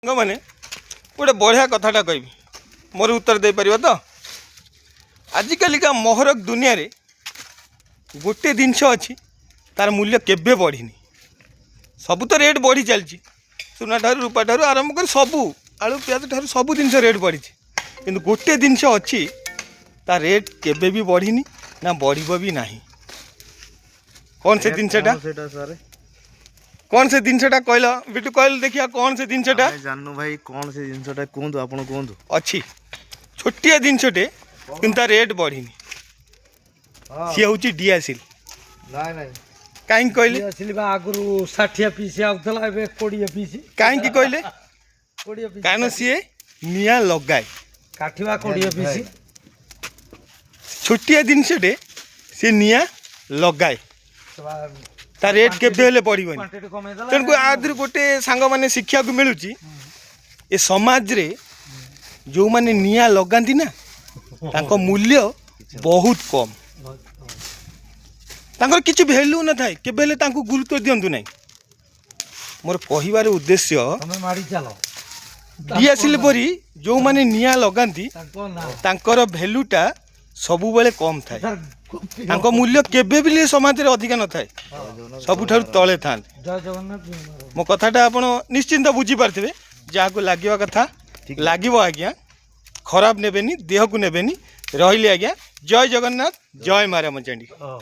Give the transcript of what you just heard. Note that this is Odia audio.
ସାଙ୍ଗମାନେ, ଗୋଟେ ବଢ଼ିଆ କଥାଟା କହିବି, ମୋର ଉତ୍ତର ଦେଇପାରିବ ତ? ଆଜିକାଲିକା ମହରଗ ଦୁନିଆରେ ଗୋଟେ ଜିନିଷ ଅଛି, ତାର ମୂଲ୍ୟ କେବେ ବଢ଼ିନି। ସବୁ ତ ରେଟ୍ ବଢ଼ି ଚାଲିଛି, ସୁନା ଠାରୁ ରୂପା ଠାରୁ ଆରମ୍ଭ କରି ସବୁ, ଆଳୁ ପିଆଜ ଠାରୁ ସବୁ ଜିନିଷ ରେଟ୍ ବଢ଼ିଛି। କିନ୍ତୁ ଗୋଟେ ଜିନିଷ ଅଛି, ତା ରେଟ୍ କେବେ ବି ବଢ଼ିନି ନା ବଢ଼ିବ ବି ନାହିଁ। କ'ଣ ସେ ଜିନିଷଟା? ସେଇଟା ସାର୍? କ'ଣ ସେ ଜିନିଷଟା କହିଲ ବିଟୁ, କହିଲ ଦେଖିବା, କ'ଣ ସେ ଜିନିଷଟା? ଆମେ ଜାଣିନୁ ଭାଇ, କ'ଣ ସେ ଜିନିଷଟା? କୁହନ୍ତୁ, ଆପଣ କୁହନ୍ତୁ। ଅଛି ଛୋଟିଆ ଜିନିଷଟେ, କିନ୍ତୁ ତା ରେଟ୍ ବଢ଼ିନି। ସିଏ ହେଉଛି ଡିଆସିଲ୍। ନାଇଁ ନାଇଁ। କାହିଁକି କହିଲେ? ଆସିଲି ବା, ଆଗରୁ 60 ପିସ୍ ଆଉଥିଲା, ଏବେ 20 ପିସ୍। କାହିଁକି କହିଲେ? 20 ପିସ୍। କାରଣ ସିଏ ନିଆଁ ଲଗାଏ। କାଠିବା 20 ପିସ୍। ଛୋଟିଆ ଜିନିଷଟେ, ସେ ନିଆଁ ଲଗାଏ, ତା ରେଟ୍ କେବେ ହେଲେ ବଢ଼ିବନି। କ୍ୱାଣ୍ଟିଟି କମେଇଦେଲା। ତେଣୁକରି ଆ ଦେହରୁ ଗୋଟେ ସାଙ୍ଗମାନେ ଶିଖିବାକୁ ମିଳୁଛି, ଏ ସମାଜରେ ଯେଉଁମାନେ ନିଆଁ ଲଗାନ୍ତି ନା, ତାଙ୍କ ମୂଲ୍ୟ ବହୁତ କମ୍। ତାଙ୍କର କିଛି ଭ୍ୟାଲୁ ନଥାଏ। କେବେ ହେଲେ ତାଙ୍କୁ ଗୁରୁତ୍ୱ ଦିଅନ୍ତୁ ନାହିଁ। ମୋର କହିବାର ଉଦ୍ଦେଶ୍ୟ, ତମେ ମାଡ଼ି ଚାଲ। ଡିଆସିଲ୍ ପରି ଯେଉଁମାନେ ନିଆଁ ଲଗାନ୍ତି, ତାଙ୍କ ନା ତାଙ୍କର ଭ୍ୟାଲୁଟା ସବୁବେଳେ କମ୍ ଥାଏ। ତାଙ୍କ ମୂଲ୍ୟ କେବେ ବି ସମାଜରେ ଅଧିକା ନଥାଏ, ସବୁଠାରୁ ତଳେ ଥାନ୍ତି। ଜୟ ଜଗନ୍ନାଥ, ଜୟ ମା। ମୋ କଥାଟା ଆପଣ ନିଶ୍ଚିନ୍ତ ବୁଝିପାରିଥିବେ। ଯାହାକୁ ଲାଗିବା କଥା ଲାଗିବ ଆଜ୍ଞା, ଖରାପ ନେବେନି, ଦେହକୁ ନେବେନି। ରହିଲି ଆଜ୍ଞା, ଜୟ ଜଗନ୍ନାଥ, ଜୟ ମା ରାମଚଣ୍ଡୀ। ହଁ।